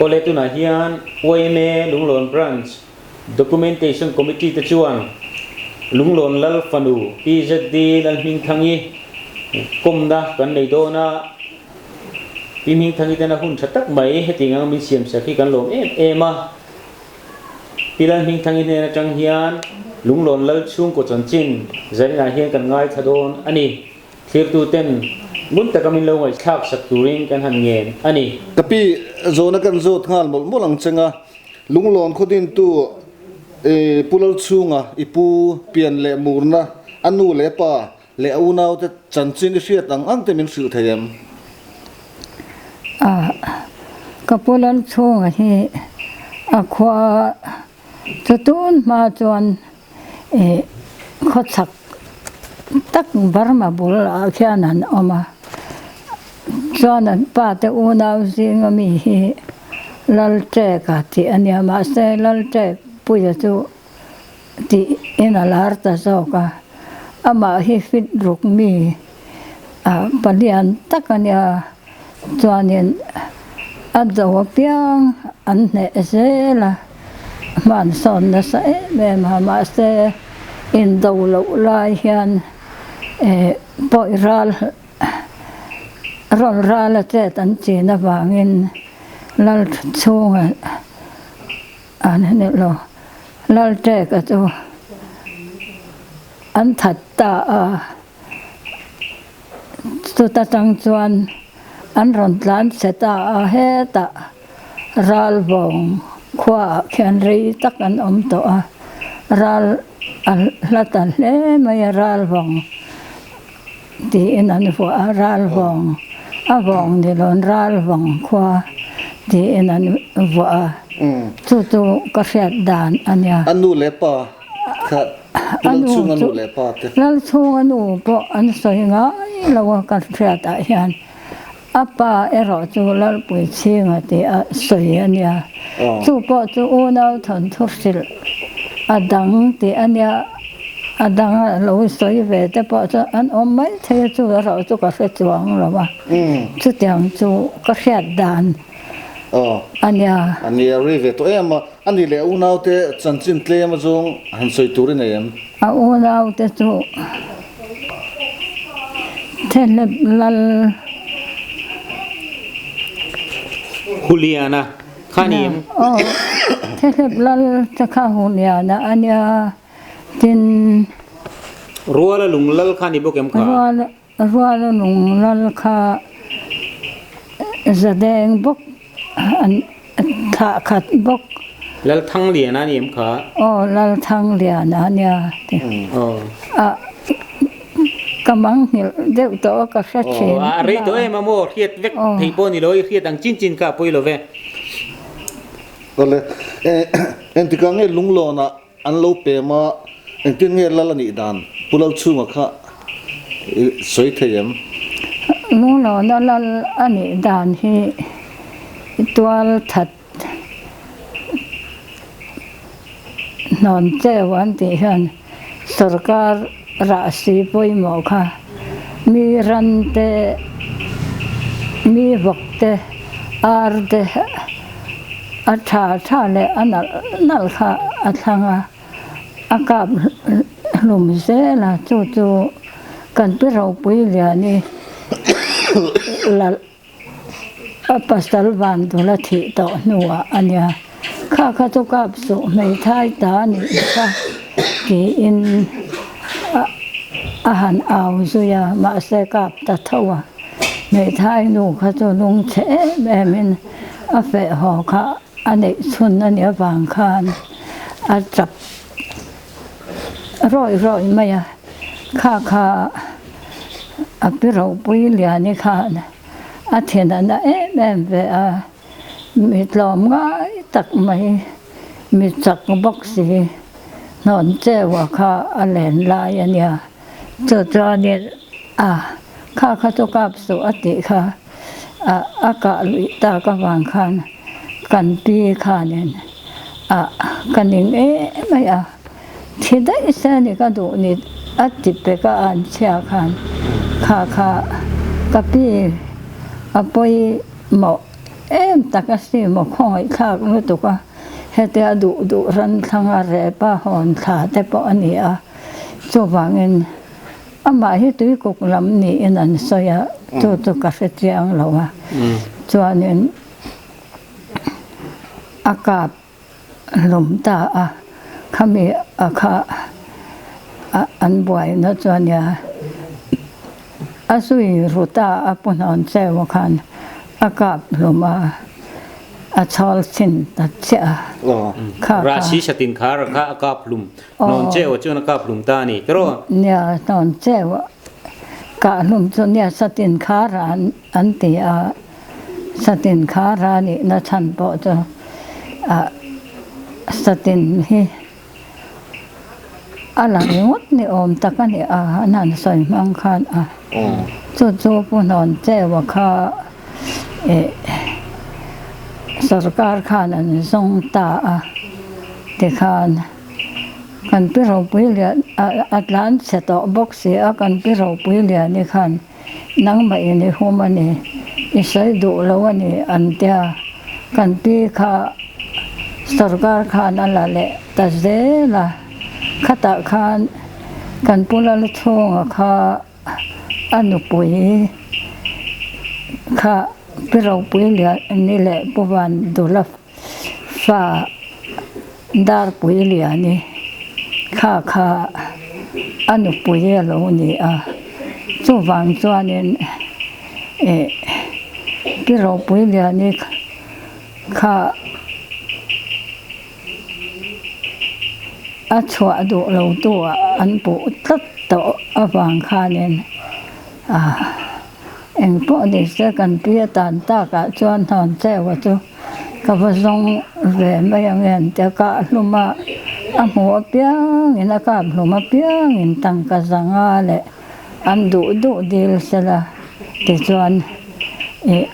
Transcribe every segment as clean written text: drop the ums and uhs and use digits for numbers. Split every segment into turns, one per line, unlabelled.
Awle tunah hian yma Lunglawn Branch Documentation Committee te chuan Lunglawn Lal fanu Pi ZD Lalhmingthangi kawmna kan nei dawn a, Pi Hmingthangi tena hun tha tak mai heti ang min siamsak hi kan lawm em em a. Pi Lalhmingthangi hnen atang hian Lunglawn Lal chhungkaw chanchin zaninah hian kan ngaithla dawn a ni. Thlirtuten ngun taka min lo ngaihthlak sak turin kan han ngen a ni.
Ka pi zawhna kan zawt nghal mawlh mawlh ang cheng a, Lunglawn khawdintu i Pu Lalchhunga, i pu pian leh murna, a nu leh a pa leh a unaute chanchin i hriat ang ang te min hrilh thei em?
A, ka Pu Lalchhunga hi a khua chu tun hma chuan Ih khawchhak tak Burma bul ah khian an awm a, chuan an pa te unau zinga mi hi Lalṭeka tih a nia mahse Lalṭek puia chu tih in a lar ta zawk a, amah hi fit ruk mi ah palian tak a nia chuanin a do apiang an hneh zel a. Hmansawn nasa em em a, mahse indo loh lai hian eh pawih ral rawn ral a chet an chin avangin lal chhunga an ni lo lal ṭek a chu an that ta a, chuta tang chuan an rawn tlan chhe ta a hetah. Ralvawng khuaah khian rei tak an awm tawh a, ral a hla ta hle mai a, Ralvawng tiin an vuah a, Ralvawng a vawng ni loin Ralvawng khua tiin an vuah a, chu chu ka hriat dan a nia.
A nu leh pa kha Lalchhunga nu leh pa te.
Lalchhunga nu pawh an sawi ngai lo a ka hriatah hian. A pa erawh chu Lalpui chhinga tih a sawi a nia. Chu pawh chu unau thawnthu hrilh a dang tih a nia. A dang a lo sawi ve te pawh chu an awm mai thei a, chu erawh chu ka hre chuang lo a. Chutiang chu ka hriat dan a nia.
A nia rei ve tawh em a, a nih leh a unaute chanchin tlem azawng han sawi tur i nei em?
A unaute chu. Thelep lal.
Huliana kha ni em?
Aw, Thelep lal te kha Huliana a nia, tin.
Ruala lung lal kha ni bawk em kha?
Ruala, Ruala lung lal kha Zadeng bawk an thlah khat bawk.
Lalthangliana a ni em kha?
Aw, Lalthangliana a nia.
Aw.
A, ka mang nghilh deuh tawh a ka hre thin.
Aw, a rei tawh em a maw? Hriat vek thei pawh ni lo, i hriat ang chin chin kha a pawi lo ve.
Awle, engtikah nge Lunglawnah An lo pem a, engtin nge lal a nih dan? Pu Lalchhunga kha i sawi thei em?
Lunglawna lal a nih dan hi tual that hnawn cheu an tih hian sorkar rahsi pawimawh kha mi ran te, mi vawk te, ar te, A tha tha leh a nalh nalh kha a thlang a, a kap hlum zel a, chu chu kan pi ropui lian i lalh a pasal van dula thih tawh hnuah a nia, kha kha chu kap suh hmeithai ta a nih kha tiin a han au zui a, mahse kap ta tho a. Hmeithai nu kha chu lung chhe em em in a feh haw kha a neih chhun a nih avang khan a tap rawih rawih mai a, kha kha a pi ropui liani khan a thin a na em em ve a, mi tlawm ngai tak mai mi chak bawk si hnawn cheua kha a len lai a nia. Chu chuanin a kha kha chu kap suh a tih kha a a kah luih tak avang khan kan pi khanin a ka ning em mai a, thi daih se ni ka duh ni a ti pek a an chhia khan kha kha ka pi a pawimawh. em tak a si maw khawngaihthlak lutuk a, hetia duh duh ran thlanga rep a hawn thla te pawh a ni a, chuvangin amah hi tuikuk lam niin an sawi a, chu chu ka hre chiang lo a, chuanin a kap hlum ta a, khami a kha an buaina chu a nia, a zui ru ta a pu hnawn cheu khan a kap hlum a, a chhawl chhin ta chiah a, kha kha.
Rahsi satin khar kha a kap hlum, hnawn cheu chuan a kap hlum ta a ni tiraw?
Nia, hnawn cheu kah hlum chu nia satin khar an ti a. Satin kha ra nihna chhan pawh chu ah satin hi a la ringawt ni awm tak a ni a, an han sawi hmang khan a chu chu Pu Hnawn Cheua kha eh sorkar khan an zawng ta a tikhan kan pi ropui lian a tlan chhe tawh bawk si a kan pi ropui lian hi khan. Nangmah in i hum a ni, i sawi duh lo a ni an tia, kan pi kha sorkar khan a la leh ta zel a, khatah khan kan pu Lalchhunga kha a nupui kha Pi Ropui Lian ni leh Pu Vandula Fa Darpui Liani kha kha a nupui a lo ni a, chuvang chuanin eh Pi Ropui Liani kha a chhuah duh lo tu ah an puh tlat tawh avang khanin ah. Eng pawh ni se kan pi a tan takah chuan hnawn cheu a chu ka va zawng ve mai ang em tia kah hlum a, a hmuh apiangin a kap hlum apiangin tangka zanga leh an duh duh dil sela tichuan ih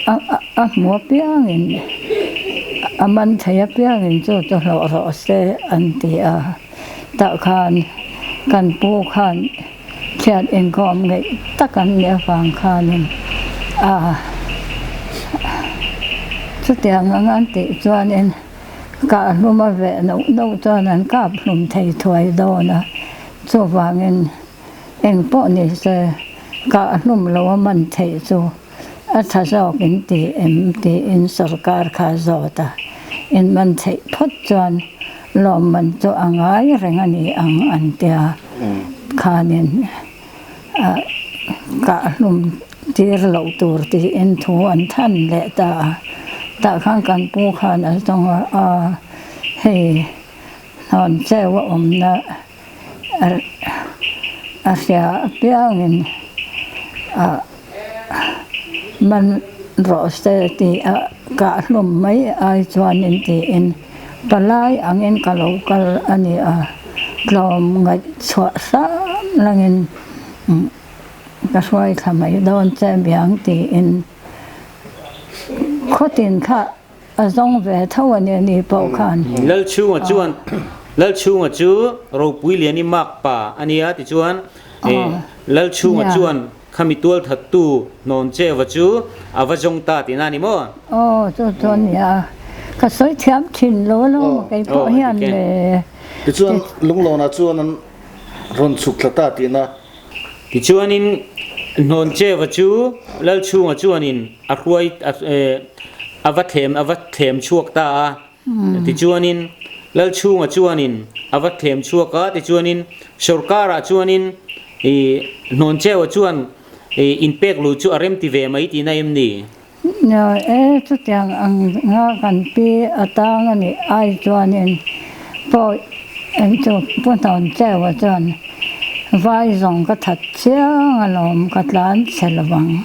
a hmuh apiangin a man thei apiangin chu chu hlawh rawh se an ti a, tah khan kan pu khan. Thian inkawm ngeih tak an nih avang khanin a chutiang ang an tih chuanin kah hlum a veh noh noh chuan an kap hlum thei thuai dawn a, chuvangin eng pawh ni se kah hlum lo a man theih chu a tha zawk in ti em tiin sorkar kha zawt a, in man theih phawt chuan lawmman chu a ngai reng a ni ang an tia khanin kah hlum tir loh tur tiin thu an than leh ta a, tah khan kan pu khan a zawng a, a hei hnawn cheu a awmna a hria apiangin ah man rawh se tih a kah hlum mai ai chuanin tiin palai angin ka lo kal a ni a, tlawm ngaih chhuah hram langin ka hruai thla mai dawn che biang tiin khawtin kha. A zawng ve tho a ni ni pawh khan.
Lalchhunga chuan Lalchhunga chu ropui lian i mak pa a nia tichuan Lalchhunga chuan khami tual thattu hnawn cheva chu a va zawng ta tihna a ni maw?
Aw chu chu a nia ka sawi thiam thin lo lo maw kei pawh hian le.
Tichuan Lunglawnah chuan an rawn chhuk thla ta tihna.
Tichuanin Hnawncheva chu Lalchhunga chuanin a hruai a va thlem a va thlem chhuak ta a. Tichuanin Lalchhunga chuanin a va thlem chhuak a, tichuanin sawrkarah chuanin Hnawncheva chuan inpek luh chu a remti ve mai tihna em ni?
E, chutiang ang nga kan pi atang a nih ai chuanin pawh eng chu Pu Hnawncheua chuan vai zawng ka that chiang alawm ka tlan chhe lovang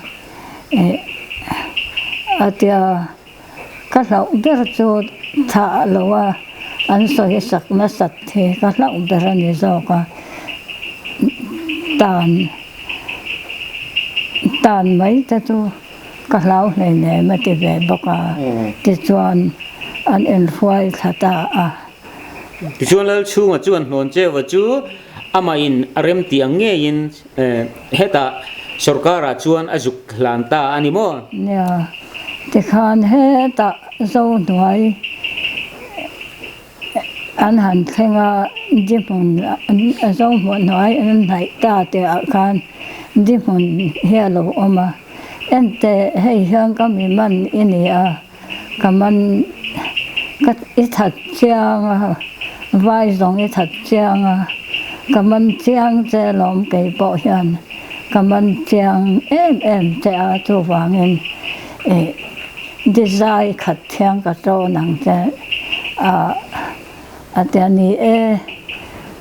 e a tia ka hlauh ber chu thah lo a an sawi sak nasat hi ka hlauh ber a ni zawk a tan tan mai te chu. Ka hlau hleinem a ti ve bawk a, tichuan an inhruai thla ta a.
Tichuan Lalchhunga chuan Hnawncheuva chu amahin a remti ang ngeiin hetah sorkarah chuan a zuk hlan ta a ni maw?
Nia, Tikhan hetah Zohnuai an han thleng a, di hmun Zohmuhnuai an hnaih ta tih ah khan di hmun hi a lo awm a, enteh hei hian ka mi man i ni a. Ka man ka i that chiang a, vai zawng i that chiang a, ka man chiang che lawm kei pawh hian ka man chiang em em che a, chuvangin ih dizai khat thiang ka tawn ang che a a ti a ni e,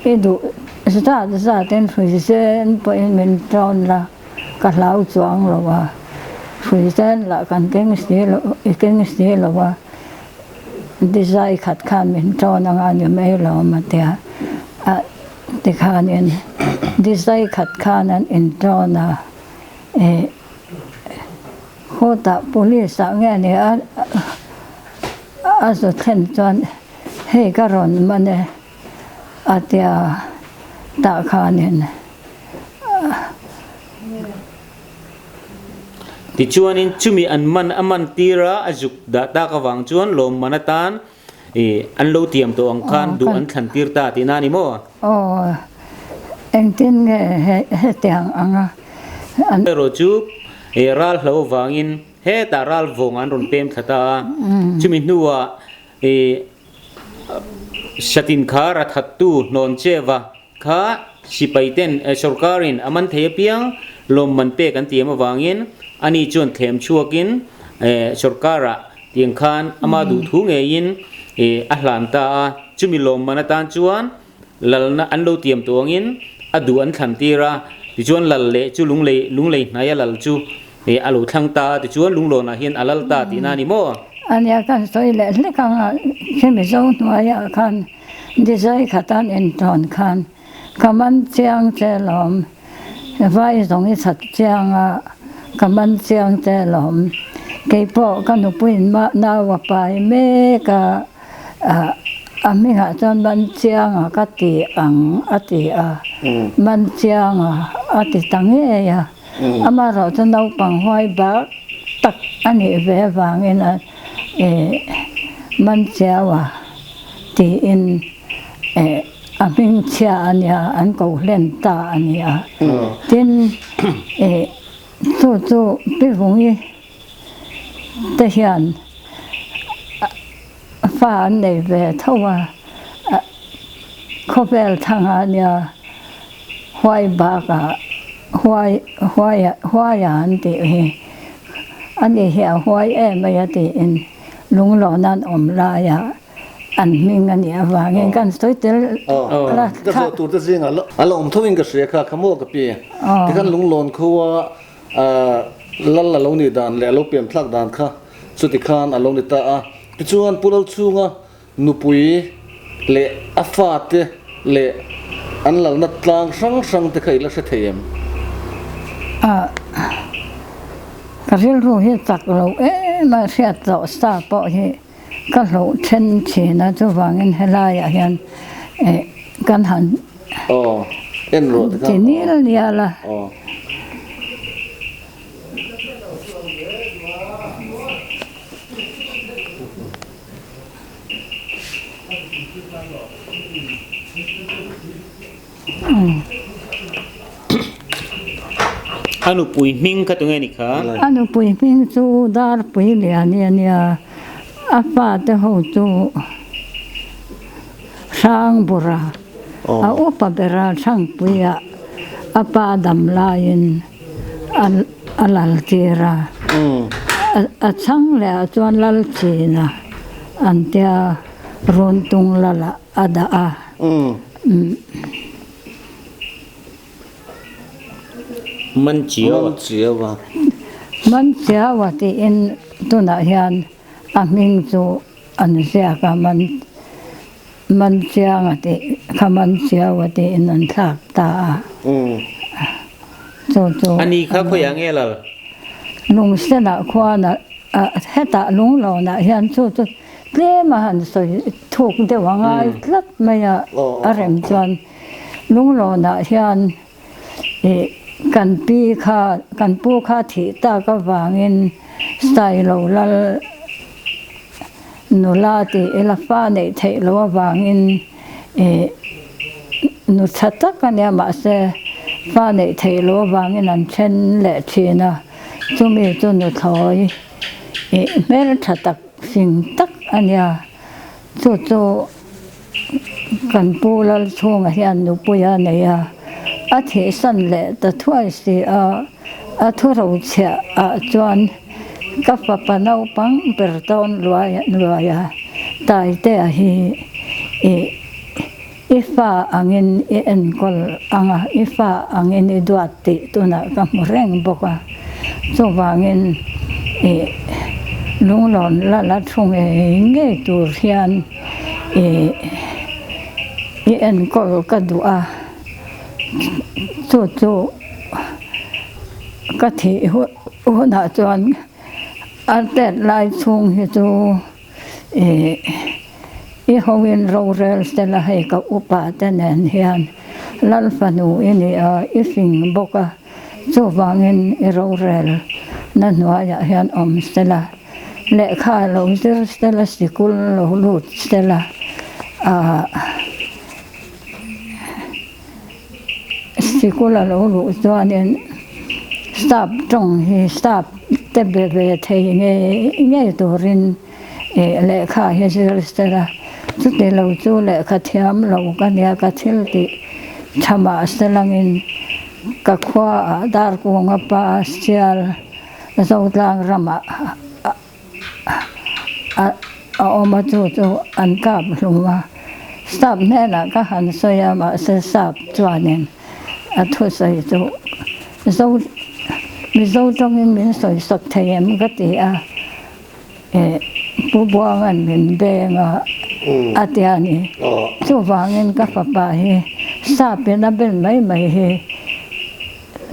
i duh zat zatin hrui zen pawhin min tawn la. Ka hlau chuang lo a, hrui zen lah kan keng si lo, i keng si lo a, dizai khat khan min tawn anga ni mai lo a tia, a tikhanin dizai khat khan an intawn a, ih khawtah police ah nge ni a a zu thlen chuan hei ka rawn man e a tia tah khanin.
Tichuanin chumi an man a man tir a, a zuk dah tak avang chuan lawmman atan ih an lo tiam tawh ang khan duh an thlan tir ta tihna a ni maw?
Aw, engtin nge hetiang anga an.
Erawh chu ih ral hlo avangin hetah ral vawng an rawn pem thla ta a, chumi hnuah ih satin kha rathattu hnawn cheva Kha sipai ten sorkarin a man thei apiang lawmman pek an tiam avangin ani chuan thlem chhuakin sorkarah tiang khan ama duhthu ngeiin a hlan ta a. Chumi lawmman atan chuan lalna an lo tiam tawh angin a duh an thlan tir a, tichuan lal leh chu lunglei lunglei hnai a lal chu a lo thlang ta a, tichuan lunglawnah hian a lal ta tihna a ni maw?
Ania kan sawi leh hlek ang a, khemi zo hnuaiah khan Dizai khatan intawn khan ka man chiang che lawm, vai zawng i that chiang a, ka man chiang che lawm. Keipawh ka nupuiin mah nau a pai mek a, a hmingah chuan man chiang a ka ti ang a ti a, man chiang a a ti ta ngei a, amaherawh chu naupang huai bak tak a nih ve avangin a man chiau a. Tiin a hmingchhia a nia, an ko hlen ta a nia. Tin, chu chu Pi Vungi te hian fa an nei ve tho a, khawvel thanga a nia, huai bakah huai huai huaia an tih hi, ani hi a huai em mai a tiin. Lunglawna an awm laia an hming a nih avangin kan sawi tel la
Ka zawh tur te zingah a la awm tho in ka hria kha kha maw ka pi. Tikhan Lunglawn khua lal a lo nih dan leh a lo pian thlak dan kha chuti khan a lo ni ta a. Tichuan Pu Lalchhunga nupui leh a fate leh an lalna tlang hrang hrang te kha i la hre thei em?
Ka rilru hi chak lo em a, hriat zawh sa pawh hi ka hlauh then thin a, chuvangin helaiah hian kan han ti nil nial a.
A nupui hming kha tunge ni kha?
A nupui hming chu Darpui Liani a nia, a fate ho chu Hrangbura, a upa bera Hrangpuia a pa dam laiin a lal tir a, a chhang leh ah chuan Lalchina an tia Runtung lal ah a dah a.
Man
chiau a.
Man chiau a tiin tunah hian a hming chu an ziak a, man man chiang a tih kha man chiau a tiin an thlak ta a. Chu chu.
Ani kha khawiah nge lal?
Lungsenah khuan a hetah lunglawnah hian chu chu Tlem a han sawi thuk deuh a ngai tlat mai a, a rem chuan Lunglawnah hian ih kan pi kha kan pu kha thih tak avangin. Sailo lal nula tih ila fa neih theih loh avangin ih nu tha tak a nia mahse fa neih theih loh avangin an then leh thin a, chumi chu nuthlawi ih hmeltha tak fing tak a nia chu chu. Kan pu Lalchhunga hian nupui a nei a, a thihsan leh ta thuai si a, a thurochhiah ah chuan ka fapa naupang ber tawn luai luai a, Taitea hi i i fa angin i enkawl ang a, i fa angin i duat tih tunah ka hmu reng bawk a, chuvangin i lunglawn la la thu ngei ngei tur hian. Ih i enkawl ka duh a, chu chu ka thih hunah chuan a tet lai chhung hi chu ih i hoin rorel sela hei ka upa te nen hian Lal fanu i ni a, i fing bawk a, chuvangin i rorel na hnuaiah hian awm sela. Lehkha lo zir sela sikul lo lut sela ah sikul a lo luh chuanin sap tawng hi sap te be ve thei ngei ngei turin ih lehkha hi zir sela chuti lo chu lehkha thiam lo ka nia ka thil tih tha mah selangin ka khuaah darkunga pa sial. Zotlang ramah a awm a chu chu an kap hlum a, sap hnenah ka han sawi a mahse sap chuanin a thusawi chu Zo Mizo tawngin min sawi sak thei em ka ti a, eh Pu Buanga'n min beng a a ti a ni. Chuvangin ka fapa hi sapin a ben mai mai hi.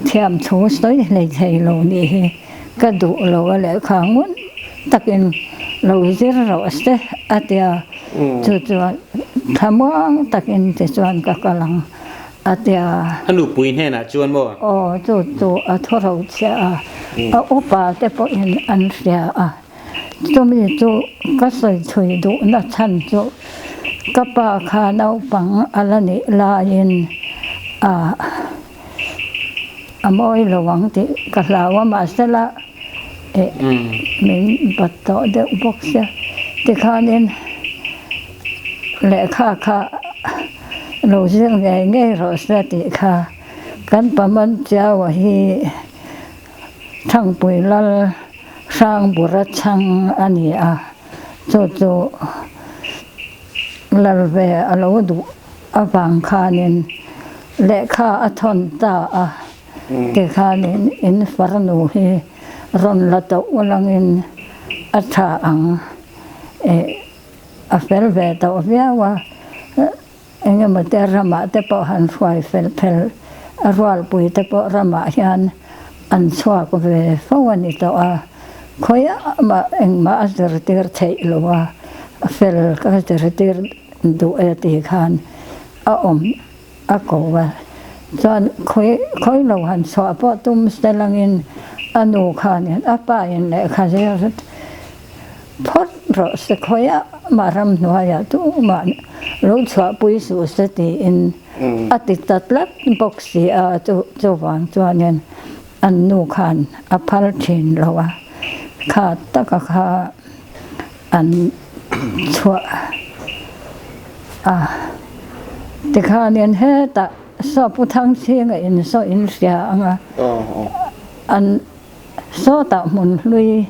Thiam thu sawi hlei thei lo nih hi ka duh lo a lehkha ngun takin lo zir rawh se a tia chu chuan thlamuang takin tichuan ka kal ang a tia.
A nupui hnenah chuan maw?
Aw chu chu a thaw ro chhiah a, a upa te pawhin an hria a, chumi chu ka sawi chhui duhna chhan chu ka pa kha naupang a la nih laiin a. A mawi lo ang tih ka hlau a mahsela eh min bat tawh deuh bawk sia tikhanin lehkha kha lo zir ngei ngei rawh se tih kha kan paman chiaua hi Thangpui Lal Hrangbura chhang a ni a chu chu Lal ve a lo duh avang khanin Lehkha a thawn ta a, tikhanin in farnu hi rawn la tawh ulangin a tha ang eh a fel ve tawh viau a, engemaw te ramah te pawh han hruai fel fel a rualpui te pawh ramah hian an chhuak ve fo a ni tawh a, khawiah mah engmah a zirtir theih lo a, a fel ka zirtir duh e tih khan a awm a ko a, chuan khawi khawi lo han chhuah pawh tum se langin a nu khanin a pa in lehkha zir phawt rawh se khawiah mah ramhnuaiah tumah lo chhuahpui suh se tiin a ti ta tlat bawk si a, chu chuvang chuanin an nu khan a phal thin lo a, kha taka kha an chhuah a tikhanin hetah saw Pu Thangchhinga in saw in hria ang a an sawtah hmun hlui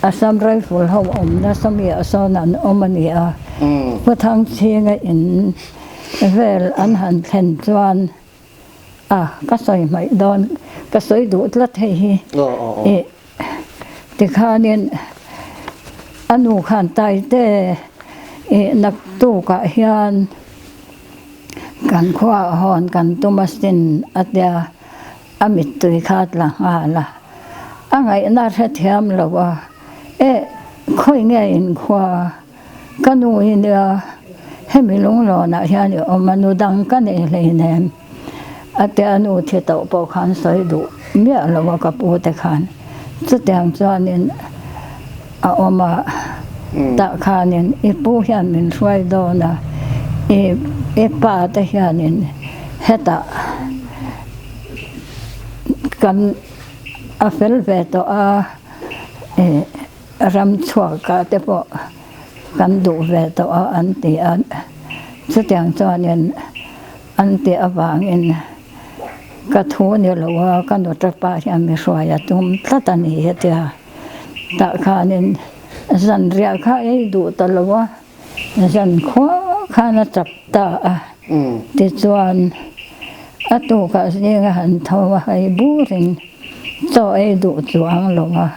Assam Rifle ho awmna sawmi ah sawn an awm a ni a Pu Thangchhinga in vel an han thlen chuan a ka sawi hmaih dawn ka sawi duh tlat hei hi ih tikhanin a nu khan taite ih naktukah hian kan khuaah hawn kan tum asin a tia a mittui kha a tla nghal a a ngaihna hrethiam lo a eh khawi nge inkhua. Ka nu hi nia hemi lunglawnah hian i awm a, nu dang ka nei hleinem a tia nu thi tawh pawh khan sawi duh miah lo a ka pu te khan. Chutiang chuanin a awm a, tah khanin i pu hian min hruai dawn a, i i pa te hianin hetah kan a fel ve tawh a, ih ram chhuakah te pawh kan duh ve tawh a an ti a, chutiang chuanin an tih avangin. Ka thu ni lo a, ka nuta pa hian mi hruai a tum tlat a ni hetia. Tah khanin zanriah kha ei duh ta lo a, zan khua khan a chap ta a. Tichuan a tukah zinga han tho a hei burin chaw ei duh chuang lo a,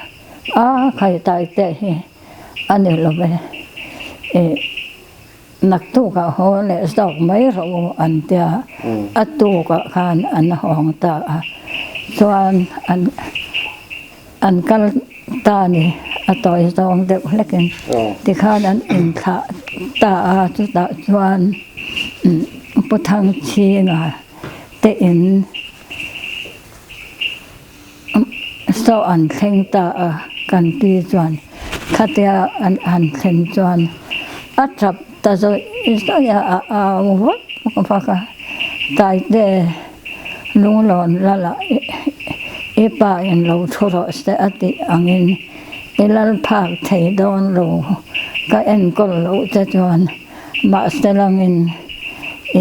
a khaitai te hi a ni lo ve. Naktukah haw leh zawk mai rawh u an tia, a tukah khan an hawng ta a, chuan an an kal ta ni a tawi zawng deuh hlekin tikhan an inthlah ta a, chutah chuan Pu Thangchhinga te in Saw an thleng ta a, kan pi chuan khatia an han thlen chuan a tap ta zawih zawih a, a au vak vak a, Taite lunglawn lala i pa in lo thu rawh se a tih angin i lal phak thei dawn lo ka enkawl loh che chuan mahse langin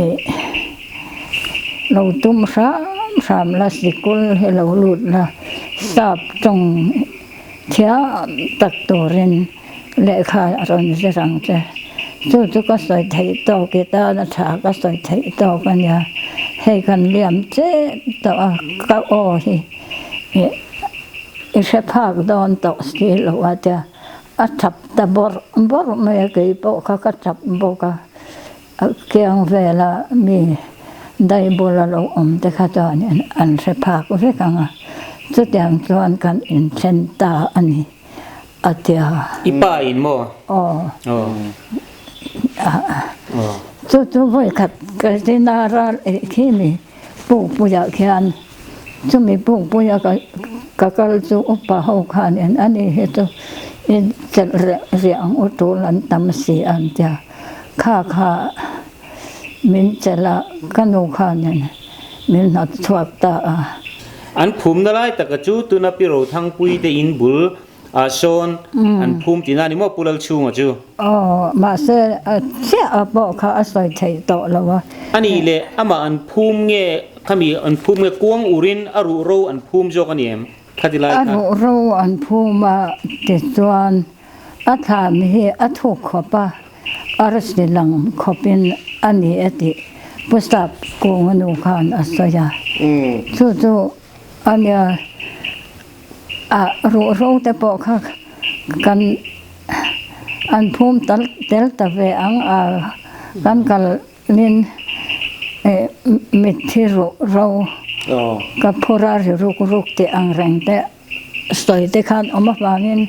i Lo tum hram hram la, sikul hi lo lut la, sap tawng thiam tak turin lehkha a rawn zir ang che. Chu chu ka sawi theih tawk i tana tha ka sawi theih tawk a nia. Hei kan liam chep tawh a, ka aw hi i hre phak dawn tawh si lo a tia a tap ta bawrh bawrh mai a, keipawh kha ka tap bawk a. A kiang vela mi dai bula lo awm te kha chuanin an hre phak vek ang a, chutiang chuan kan inthen ta a ni, a ti a.
I pa in maw?
Aw. Chu chu vawikhat ka zina ral eih khi mi pukpuiah khian chumi pukpuia ka kal chu upa ho khanin a ni hi chu i chelh reh riah ang u tul an tam si an ti a. Kha kha min chelh a, ka nu khanin min hnawt chhuak ta a.
An phumna lai taka chu tuna Pi Rothangpui te in bul ah sawn an phum tihna a ni maw Pu Lalchhunga chu?
Aw, mahse a chiah a pawh kha a sawi theih tawh lo a.
A nih leh amah an phum nge khami an phum nge kuang urin a ruhro an phum zawk a ni em? Khati lai
A
kha.
ruhro an phum a tichuan A thlan hi a thuk khawp a, arsi lang khawpin a ni e tih Pu Sap Kunga nu khan a sawi a. Chu chu a nia, a ruhro te pawh kha kan an phum tel ta ve ang a, kan kalin mitthi ruhro ka phur a ri ruk ruk tih ang reng te Sawi te khan awm avangin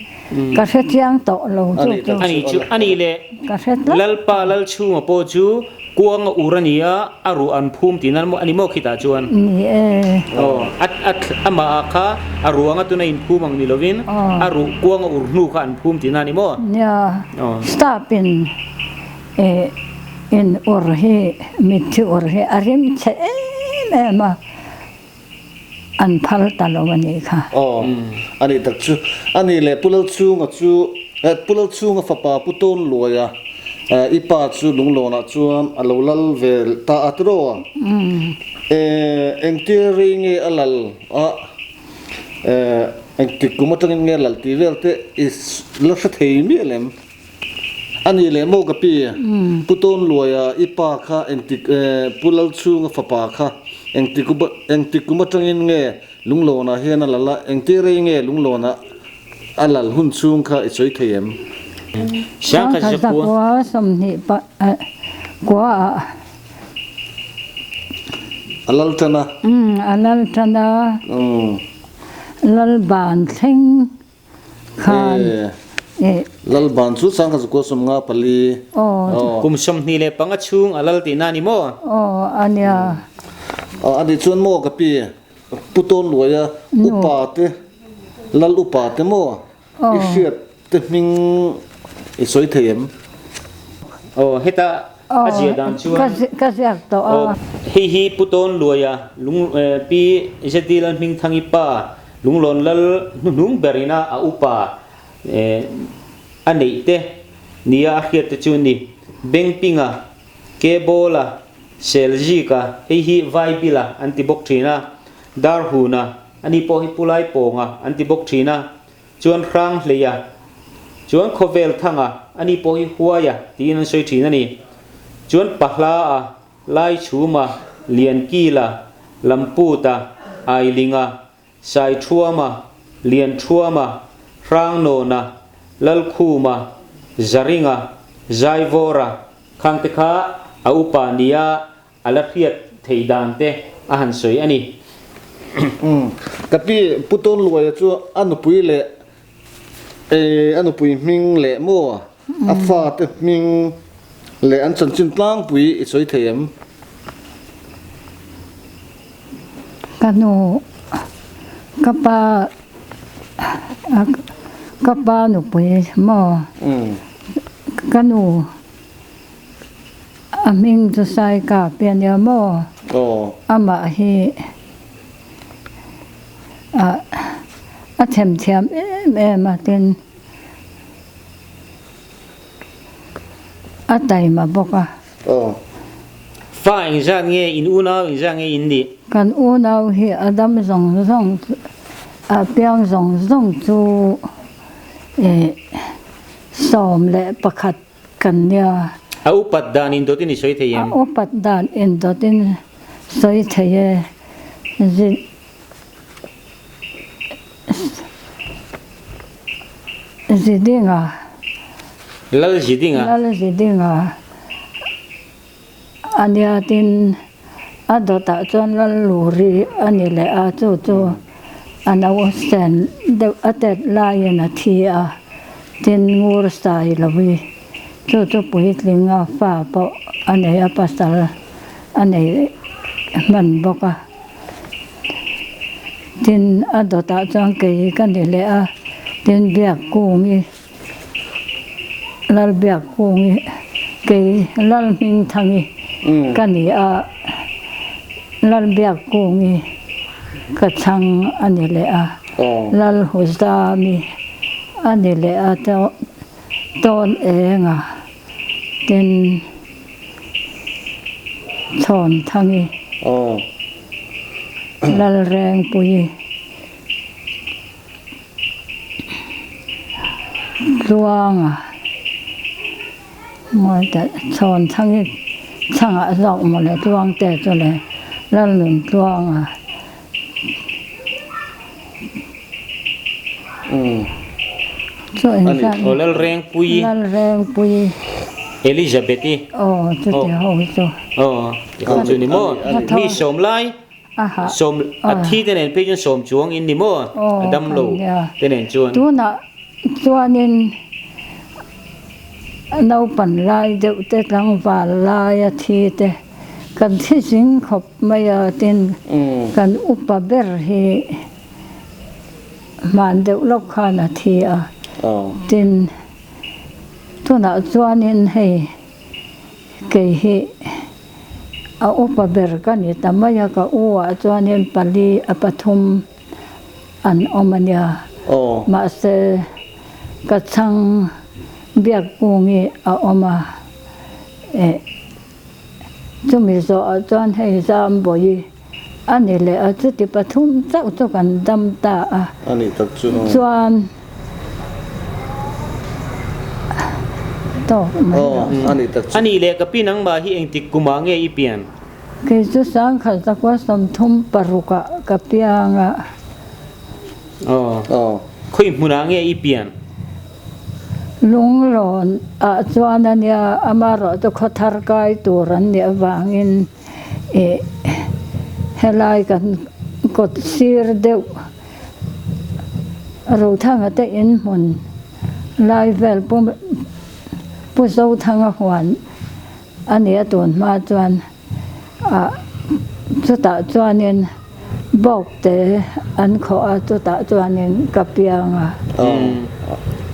ka hre chiang tawh lo chu chu.
Ani chu ani leh
Ka hre tlat.
Lalpa Lalchhunga pawh chu kuanga ur a ni a, a ruh an phum tihna a ni maw khitah chuan?
Ni e.
Aw, a a amah ah kha a ruanga tuna inphum ang ni lovin a ruh kuanga ur hnu kha an phum tihna a ni maw?
Nia, staff in in ur hi mitthi ur hi a rim chhe em em a. An phal ta lo a nih kha.
Aw, a nih tak chu. A nih leh Pu Lalchhunga chu, Pu Lalchhunga fapa Pu Tawnluaia i pa chu Lunglawnah chuan a lo lal ve ta a tiraw a? Engtia rei nge a lal a, engtik kum atangin nge a lal tih vel te i la hre thei miah lem. A nih leh maw ka pi? Pu Tawnluaia i pa kha engtik Pu Lalchhunga fapa kha engtik engtik kum atangin nge Lunglawnah hian a lal a, engti rei nge Lunglawnah a lal hun chhung kha i sawi thei em?
Sangkhat
zakua 20 kua ah.
A lal tan a.
A lal tan a. Lal ban thleng. Khan eh.
Lal ban chu sangkhat zakua 54.
Aw.
Kum 25 chhung a lal tihna a ni maw?
Aw a nia.
Aw a nih chuan maw ka pi Pu Tawnluaia upa te. Lal upa te maw i hriat te hming i sawi thei em?
Aw heta a ziah dan chuan
Ka ziak tawh a.
Hei hi Pu Tawn Luaia lung Pi ZD Lalhmingthangi pa Lunglawn Lal hnuhnung berina a upa a neih te nia a hriat te chu ni. Bengpinga, Kebawla, Selzika, hei hi Vaibila an ti bawk thin a, Darhuna, ani pawh hi Pu Laipawnga an ti bawk thin a, chuan Hranghleia, chuan Khawvelthanga, ani pawh hi Huaia tiin an sawi thin a ni. Chuan Pahlaa, Laichhuma, Liankila, Lamputa, Ailinga, Saithuama, Lianthuama, Hrangnawna, Lalkhuma, Zaringa, Zaivawra khang te kha a upa nia a la hriat theih dan te a han sawi a ni.
Umm, ka pi Pu Tawnluaia chu a nupui leh a nupui hming leh maw a fate hming leh an chanchin tlangpui i sawi thei em?
Ka nu, ka pa, ka pa nupui maw ka nu a hming chu Saika pi a nia maw amah hi a themthiam em em a tin a taima bawk a.
Aw.
Fa engzat nge in unau engzat nge in nih?
Kan unau hi a dam zawng zawng a piang zawng zawng chu eh 11 kan nia.
A upat dan indawtin i sawi thei em?
A upat dan indawtin sawi thei e. Zidinga.
Lal Zidinga.
Lal Zidinga a nia tin a dawtah chuan Lal Luri a ni leh a, chu chu a nausen deuh a tet laiin a thi a, tin ngur sai lovi chu chu puitlinga fa pawh a nei a, pasal a nei hman bawk a. Tin, a dawtah chuan kei ka ni leh a, tin Biakkungi, Lal Biakkungi, kei Lal Hmingthangi ka ni a, Lal Biakkungi ka chhang a ni leh a, Lal Huzami a ni leh a, Tawn Enga, tin Chhawnthangi, Lalrengpuii, Tluanga, Chhawnthangi chhangah zawk mawle Tluangte chu le Lalnuntluanga. Chu engzat
Aw Lalrengpuii.
Lalrengpuii.
Elizabeth-i.
Aw chuti ho hi chu.
Aw ti ho chu ni maw? Mi sawm lai sawm a thi te nen phei chuan sawm chuang in ni maw? A dam lo te nen chuan.
Tunah chuanin naupan lai deuh te tlangval laia thi te kan thi zing khawp mai a tin kan upa ber hi hman deuh lawk khan a thi a tin tunah chuanin hei kei hi a upa ber ka ni ta mai a ka u ah chuanin pali a pathum an awm a nia mahse ka chhang biakkungi a awm a eh chumi zawhah chuan hei Zambawi a ni leh a chuti pathum chauh chu kan dam ta a chuan tawk mai lo.
A nih leh ka pi nangmah hi engtik kumah nge i pian?
Kei chu 1936 ah ka piang a.
Aw. Khawi hmunah nge i pian?
Lunglawn ah chuan a nia, amaherawh chu khaw thar kai tur an nih avangin ih helai kan kawt sir deuh Rothanga te inhmun lai vel Pu Pu Zothanga huan a ni a tun hma chuan ah chutah chuanin bawk te. an khawh a, chutah chuanin ka piang a.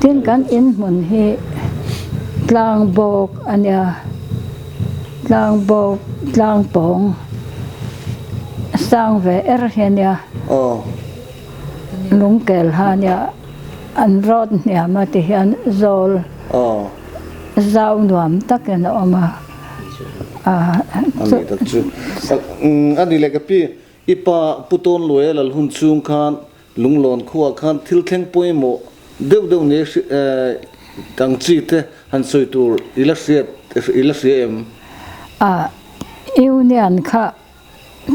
Tin, kan inhmun hi tlang bawk a nia, tlang bawk, tlang pawng sang ve er hi a nia, lungkel ha a nia, an rawt hniam a ti hian zawl zau nuam takin a awm a.
A nih tak chu. A nih leh ka pi, i pa Pu Tawnluaia lal hun chhung khan Lunglawn khuaah khan thil thleng pawimawh deuh deuh nia ang chi te han sawi tur i la hriat i la hria em?
A, Union kha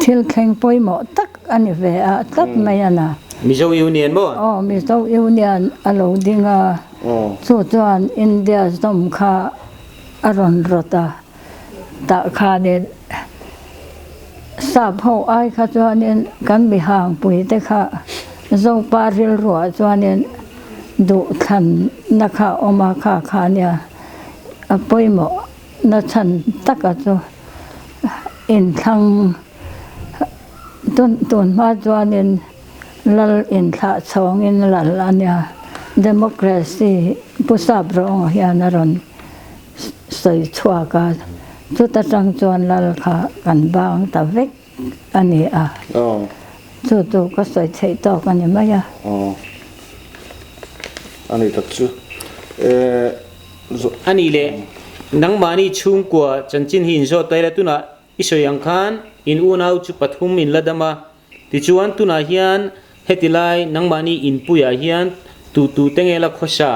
thil thleng pawimawh tak a ni ve a tlat mai a na.
Mizo Union maw?
Aw, Mizo Union a lo ding a, chu chuan India zawm kha a rawn rawt a, tah khanin sap ho ai kha chuanin kan mihangpui te kha Zopa rilruah chuanin duhthlanna kha a awm a, kha kha nia a pawimawh na chhan taka chu inthlang tun tun hma chuanin lal inthlah chhawngin lal a nia democracy Pu Sap Rawnga hian a rawn sawi chhuak a, chuta tang chuan lal kha kan bang ta vek a ni a, chu chu ka sawi theih tawk a ni mai a.
A ni tak chu.
A nih leh nangmahni chhungkua chanchin hi inzawt ta ila tunah i sawi ang khan in unau chu pathum in la dam a, tichuan tunah hian heti lai nangmahni inpuiah hian tu tu te nge la khawsa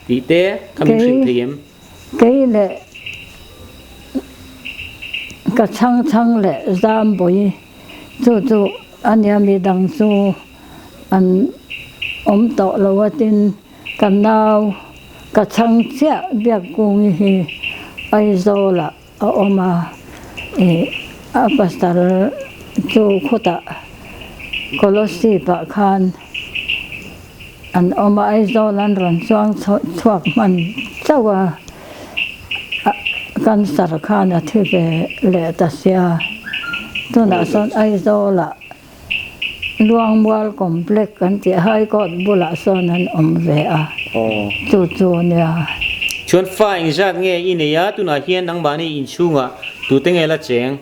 tih te kha min hrilh thei em?
Kei leh ka chhang chhang leh Zambawi chu chu a nia midang chu an awm tawh lo a tin Ka nau ka chhang chiah Biakkungi hi Aizawlah a awm a, ih a pasal chu khutah Kolosip ah khan an awm a, Aizawl an rawn chuang chhuak hman chauh a, cancer khan a thi ve leh ta sia, tunah sawn Aizawlah Luangmual complex kan tih High Court bulah sawn an awm ve a, chu chu a nia.
Chuan fa engzat nge i nei a, tunah hian nangmahni inchhungah tute nge la cheng?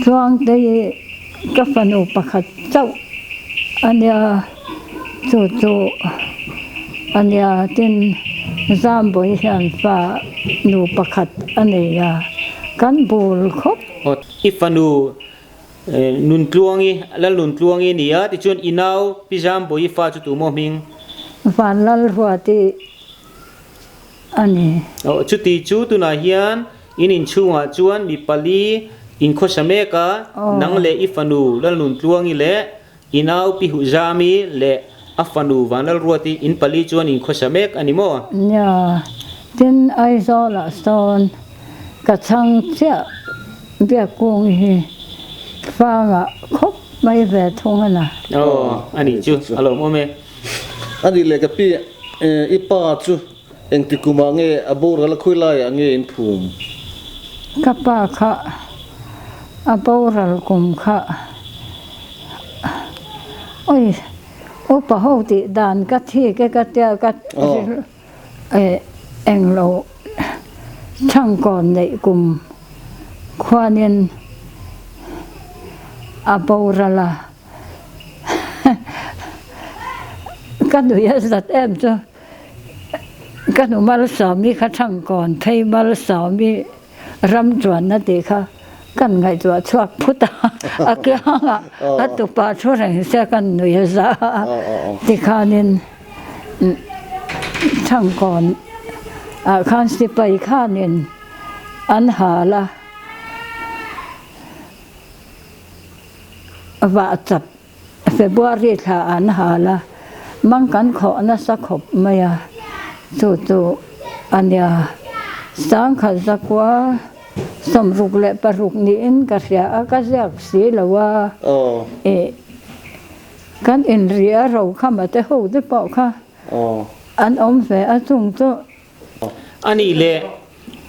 Chuangte hi ka fanu pakhat chauh a nia, chu chu a nia. Tin, Zambawi hian fa nu pakhat a nei a, kan bul khawp.
I fanu Nuntluangi, Lal Nuntluangi a ni a, tichuan i nau Pi Zambawi fa chu tu maw hming?
Van Lalruati a ni.
Aw, chuti chu tunah hian in inchhungah chuan mi pali inkhawsa mek a, nang leh i fanu Lal Nuntluangi leh i nau Pi Huhzami leh a fanu Van Lalruati in pali chuan inkhawsa mek a ni maw?
Nia, tin Aizawlah sawn ka chhang chiah. Biakkung hi fangah khawp mai ve thung a na.
Aw, a nih chu, a lawmawm e.
A nih leh ka pi, i pa chu engti kumah nge a boral a khawi laiah nge in phum?
Ka pa kha a boral kum kha oi upa ho tih dan ka thik e ka tia ka Englo chhangkawn neih kum khuanin a boral a, ka nui a zat em chu ka nu Malsawmi kha chhangkawn phei Malsawmi ram chuanna tih kha kan ngaihtuah chhuak phut a, a kiangah a tupa thu reng se kan nui a za a tikhanin. Chhangkawn ah khan sipai khanin an hal a, vah chap February thla an hal a, mang kan khawh nasa khawp mai a, chu chu a nia. Sangkhat zakua 66 niin ka hria a, ka ziak si lo a, ih. Kan inri a ro kha mate ho te pawh kha an awm ve a chung chu.
A nih leh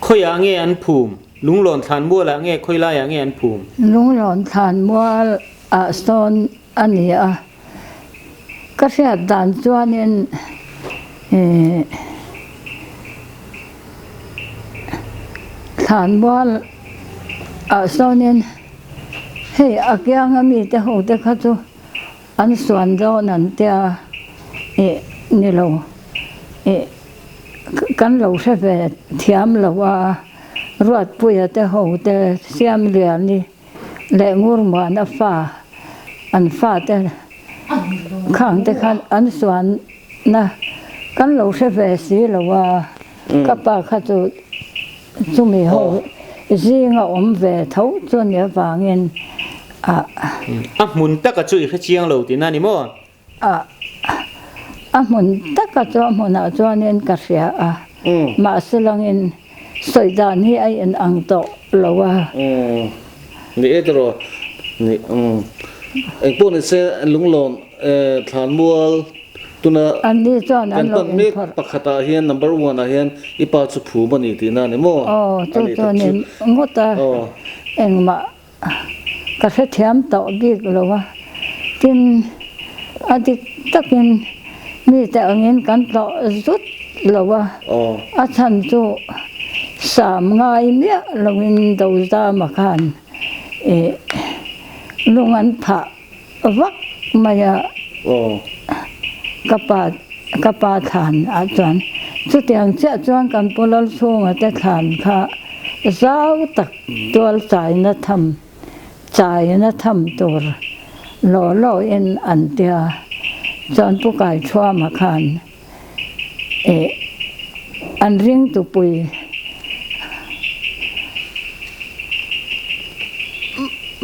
khawiah nge an phum? Lunglawn thlan mualah nge khawi laiah nge an phum?
Lunglawn thlan mual ah sawn a ni a. Ka hriat dan chuanin ih thlanmual ah sawnin hei a kianga mite ho te kha chu an suan dawn an tia ih ni lo ih kan lo hre ve thiam lo a Ruatpuia te ho te Siamliani leh Ngurmuana fa an fate khang te khan an suanna kan lo hre ve si lo a, ka pa kha chu chumi ho zinga awm ve tho chu ni avangin a.
A hmun taka chu i hre chiang lo tihna a ni maw?
A a hmun taka chu a hmunah chuanin ka hria a, mahse langin sawi dan hi a in ang tawh lo a.
Ni e tiraw, ni engpawh ni se Lunglawn Thlanmual tuna kan pan mek pakhatah hian number one ah hian i pa chu phum a ni tihna a ni maw?
Aw chu chuanin ngawt a engmah Ka hrethiam tawh bik lo a, tin a dik takin mite angin kan tlawh zut lo a, a chhan chu sam ngai miah loin Dozama khan ih lung an phah vak mai a, ka pa ka pa thlan ah chuan chutiang chiah chuan kan Pu Lalchhunga te thlan kha zau tak tual chaina tham chaina tham tur law law in an tia chuan Pu Kaithuama khan ih an ringtupui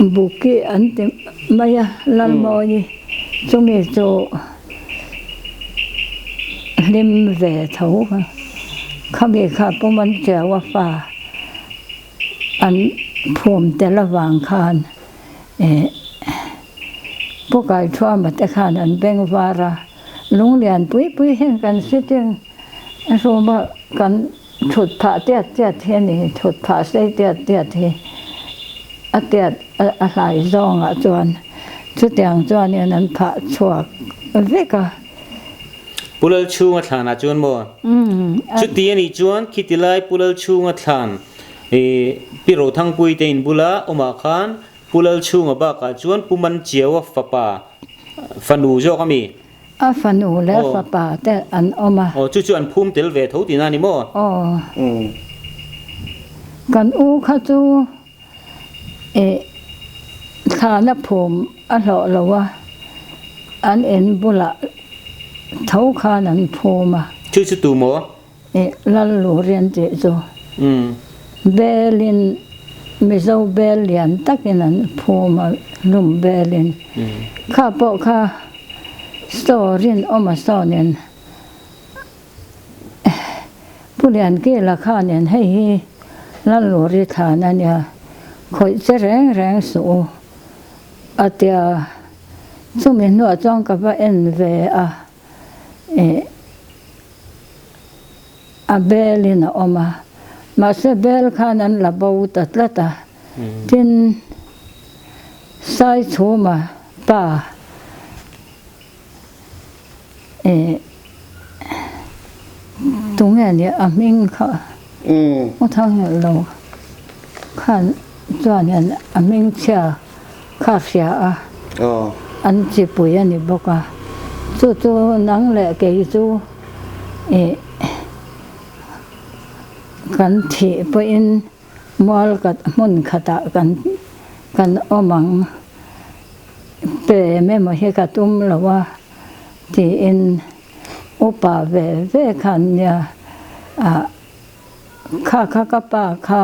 Buki an ti mai a Lalmawi chumi chu hlim ve tho khami kha pum an chiau a fa an phum tel avang khan ih Pu Kaithuama te khan an beng var a. Lunglian pui pui hian kan sitting room a kan thut phah tiat tiat hi a ni, thut phah sei tiat tiat hi a tiat a hlai zawngah chuan chutiang chuanin an phah chhuak vek a.
Pu Lalchhunga thlanah chuan maw? Chuti a nih chuan khiti lai Pu Lalchhunga thlan Pi Rothangpuii te in bula awmah khan Pu Lalchhunga bakah chuan Pu Manchiaua fapa fanu zawk a mi?
A fanu leh a fapa te an awm a.
Aw, chu chu an phum tel ve tho tihna a ni maw?
Aw. Kan u kha chu ih thlana phum a hlawh lo a, an in bulah tho khan an phum a.
Chu chu tu maw?
Ih Lallurian tih chu belin Mizo bel lian takin an phum a lum belin kha pawh kha store in awm a sawnin Pu Liankila khanin hei hi Lalluri thlan a nia khawih che reng reng suh u a tia chumi hnuah chuan ka va en ve a ih A belin a awm a, mahse bel khan an la bo ta tlat a. Tin, Saichhuma pa ih tunge ni a hming kha u thang lo khan chuanin a hming chhia kha hria a, an chipui a ni bawk a. Chu chu nang leh kei chu. Ih kan thih pawhin mual khat hmun khatah kan kan awm ang pem emaw hi ka tum lo a tiin upa ve ve khan nia ah kha kha ka pa kha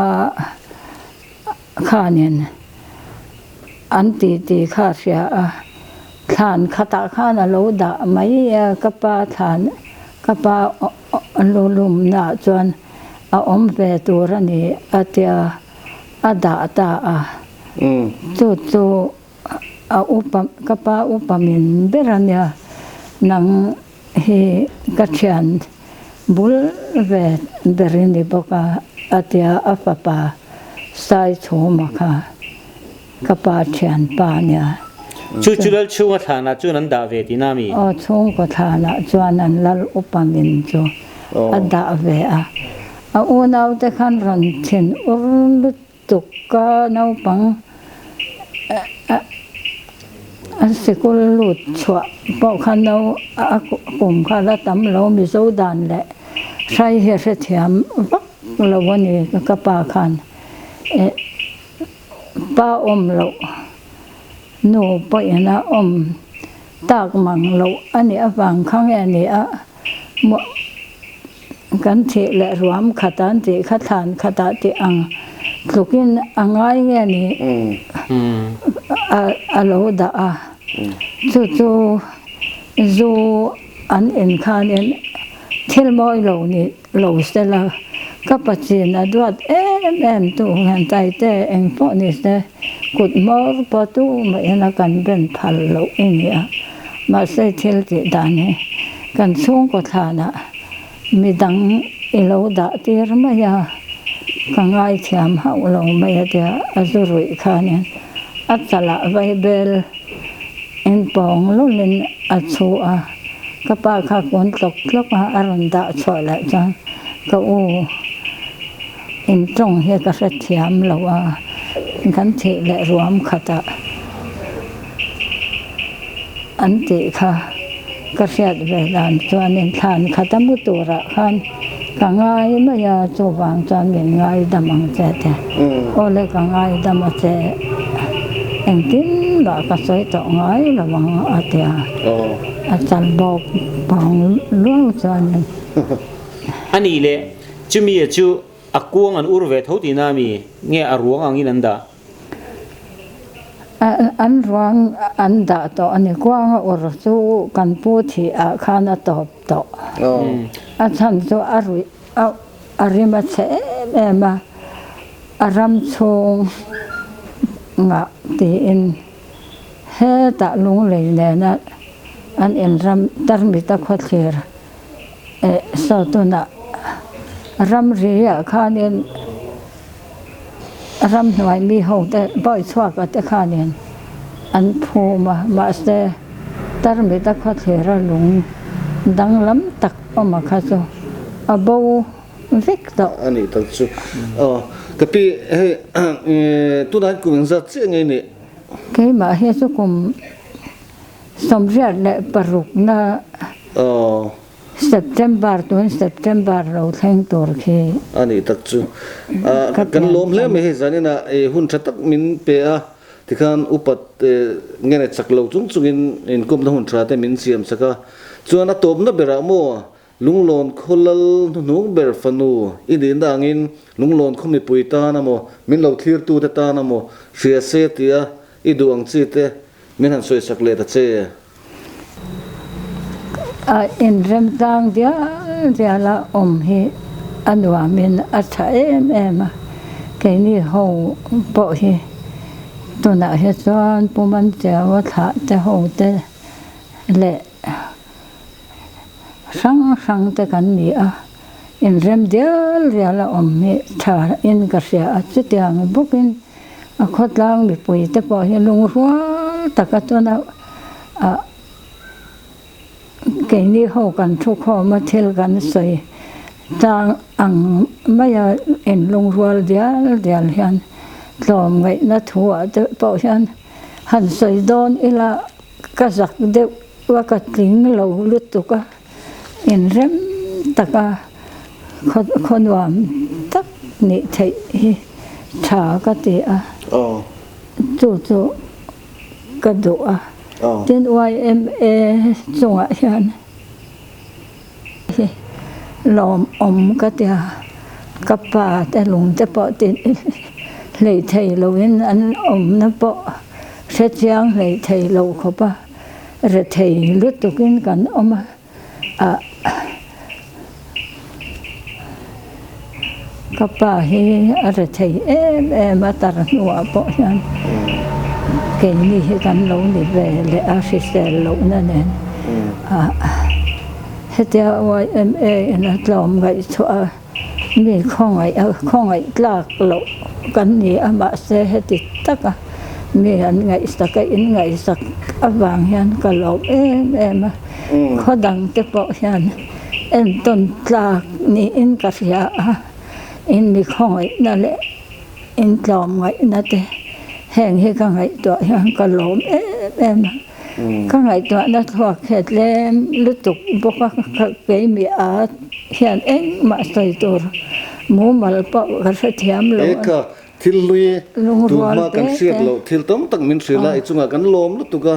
khanin an titi kha a hria a, thlan khatah khan a lo dah mai a, ka pa thlan ka pa lu lumnaah chuan a awm ve tur a ni a tia a dah ta a, chu chu a upa ka pa upa min ber a nia nang hi ka thian bul ve ber i ni bawk a a tia a fapa Saichhuma kha ka pa thianpa a nia.
Chu chu lal chhunga thlanah chuan an dah ve tihna mi?
Aw, chhungkaw thlanah chuan an lal upa min chu a dah ve a. A unaute khan rawn thin ur lutuk a, naupang a sikul lut chhuah pawh kha nau a kum kha la tam lo Mizo dan leh hrai hi a hrethiam vak lo a ni ka pa khan. Pa awm loh nu pawhin a awm tak mang loh a nih avang kha nge ni a kan thih leh ruam khat an tih kha thlan khatah tih ang tlukin a ngai nge ni a lo dah a chu chu zu an in khanin thil mawi lo ni Lo sela, ka pachin a duat em em tu hian Taite eng pawh ni se kut hmawr pawh tu mahin a kan ben phal loh i ni a, mahse thil tih dan hi kan chhungkaw thlanah midang i lo dah tir mai a, ka ngaithiam hauh lo mai a tia a zu ruih khanin a chalah vaibel Inpawng lawlin a chhu a, ka pa kha kun tlawk tlawk a, a rawn dah chhuah leh chuan ka u intawng hi ka hrethiam lo a, kan thih leh ruam khatah an tih kha ka hriat ve dan chuanin thlan khat a mu turah khan ka ngai mai a, chuvang chuan min ngaidam ang che te, aw le ka ngaidam a che. Engtin mah ka sawi tawh ngai lo ang a ti a, a chal bawk pawng luau chuanin.
A nih leh, chumi a chu a kuang an ur ve tho tihna ami? Nge a ruang angin an dah?
An ruang an dah tawh a ni. Kuang a ur chu kan pu thih ah khan a tawp tawh. A chhan chu a ruih a rim a chhe em em a. A ram chhung ngah tiin hetah lunglei nena an inram tarmita khawthlir eh saw tunah ramri ah khanin ramhnuai mi ho te bawi chhuak a te khanin an phum a mahse tarmita khawthlir a lung danglam tak awm a kha chu a bo. vek tawh.
A nih tak chu. Aw, ka pi hei tunah hian kum engzat chiah nge nih?
Keimah hi chu kum 86 na September tun September lo thleng tur khi.
A nih tak chu. Kan lawm hle mai hei zaninah hun tha tak min pe a, tikhan upat nge nei chak lo chung chungin inkumna hun tha te min siam sak a. Chuan a tawpna berah maw Lunglawn khaw lal hnuhnung ber fanu i nihna angin Lunglawn khaw mipui tan amaw, min lo thlirtute tan amaw hria se tia i duh ang chi te min han sawisak leh ta che.
A inremtlang dial dial a awm hi a nuamin a tha em em a, keini ho pawh hi tunah hi chuan Pu Mantiaua thlah te ho te leh Hrang hrang te kan ni a, inrem dial dial a awm hi tha in ka hria a, chutiang bawkin a khawtlang mipui te pawh hi lungrual taka chuan a keini ho kan thu khawm a thil kan sawi tlang ang maia inlungrual dial dial hian tlawmngaihna thu ah te pawh hian han sawi dawn ila ka zak deuh. Ua ka tling lo lutuk a, inrem taka khaw nuam tak nih theih hi tha ka ti a, chu chu ka duh a. Tin YMA chungah hian hi lawmawm ka ti a, ka pa te lung te pawh ti hlei thei loin an awmna pawh hrechiang hlei thei lo khawp a. Rethei lutukin kan awm a, ah ka pa hi a rethei em em a tar hnuah pawh hian keini hi kan lo ni ve leh a hrisel lohna nen ah hetia YMA in a tlawm ngaihchhuah a mi khawngaih a khawngaih tlak loh kan ni a mahse heti taka. Mi an ngaihsak a, in ngaihsak avang hian ka lawm em em a. Khaw dang te pawh hian entawn tlak niin ka hria a, in mi khawngaihna leh in tlawmngaihna te heng hi ka ngaihtuah hian ka lawm em em a. Ka ngaihtuahna thluak hi a tlem lutuk bawk a, ka keimi a hian engmah sawi tur mumal pawh ka hrethiam lo a.
Thil hlui tunhma kan hriat loh thil tam tak min hrilh a, i chungah kan lawm lutuk a,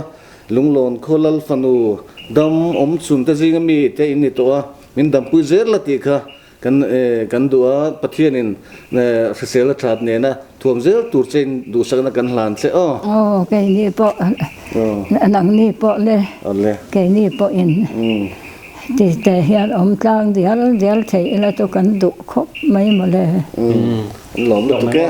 Lunglawn khaw lal fanu dam awm chhun te zinga mi te in ni tawh a, min dampui zel la tih kha kan kan duh a, Pathianin hrisel a that nena thuam zel tur che in duhsakna kan hlan che aw.
Aw keini pawh nangni pawh le keini pawhin Ti te hian awm tlang dial dial thei ila chu kan duh khawp mai mawle.
An lawm lutuk e.